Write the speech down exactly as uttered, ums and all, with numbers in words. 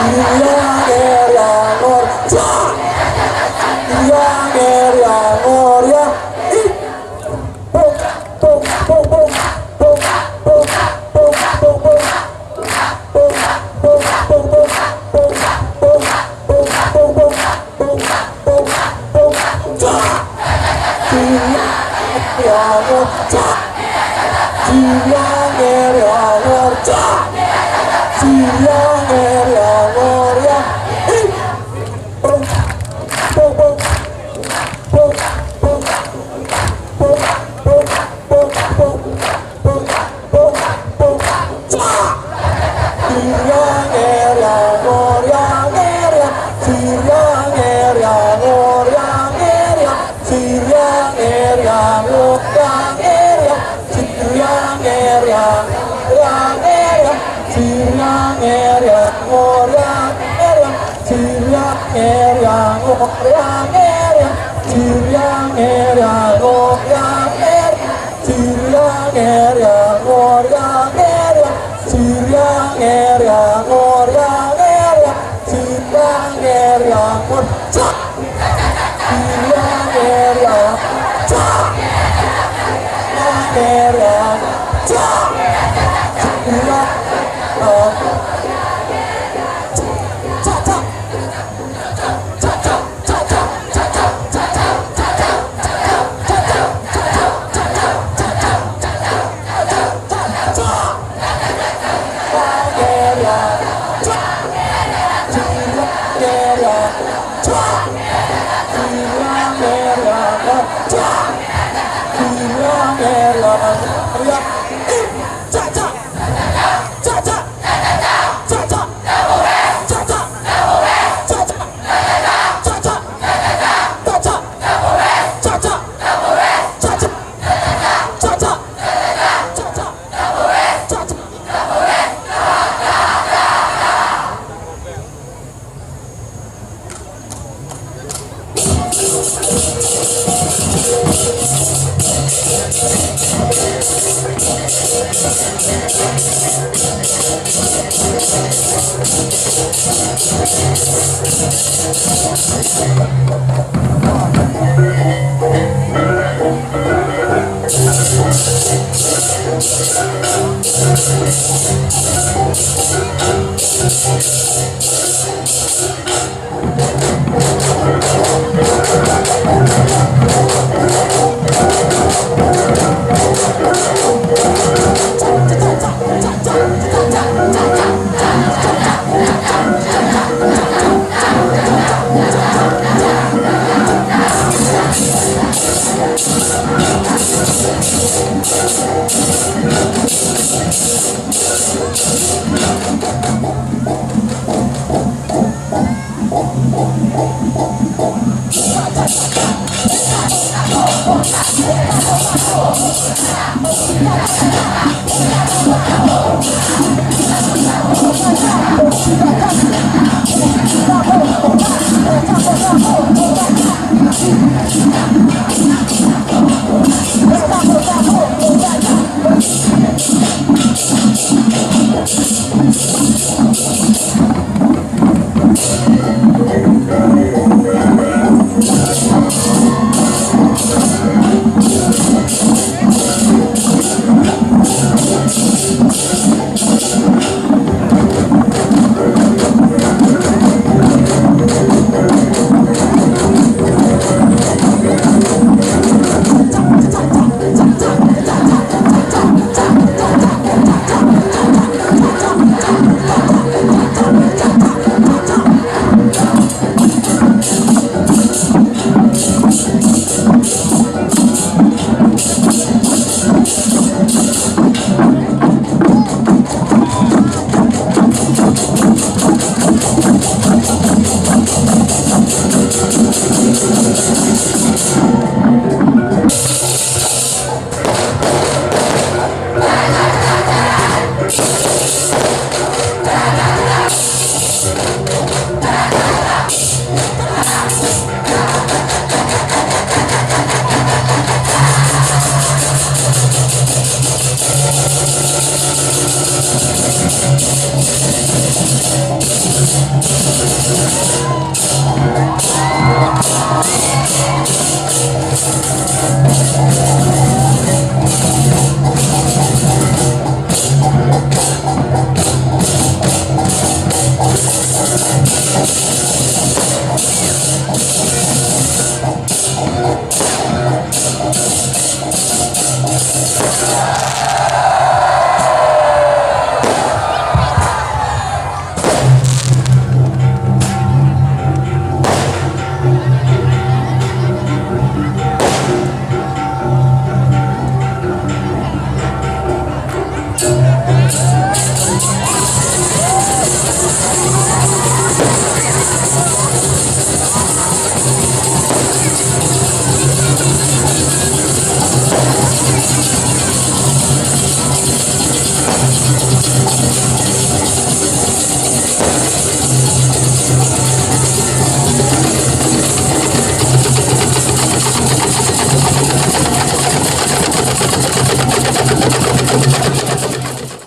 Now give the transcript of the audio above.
Yang er yang or, cak. Yang er yang or, yang. Ih. Pung, pung, pung, pung. Pung, pung, pung, pung, pung. Pung, pung, pung, pung. Pung, pung, pung, pung. Pung, pung, pung, pung. Cak. Yang er yang or, cak. Yang er yang or, cak. Yang er yang or, yang. Ih. Pung, pung, pung. Pung, pung, pung, pung, pung, pung, pung. Pung, pung, pung, cak. Sir yang er yang or yang er yang. Sir yang er yang or yang er yang. Sir yang er yang or yang er yang. Sir yang er yang, yang er yang. Sir yang er yang or yang er yang. Sir yang er yang or yang er yang. Sir yang er yang or yang er yang. Sir yang er yang or yang er yang. Sir yang er yang or yang er yang. Sir yang er yang or, cak. Sir yang er yang, cak. Yang er yang, cak. Sir yang er yang, cak, cak.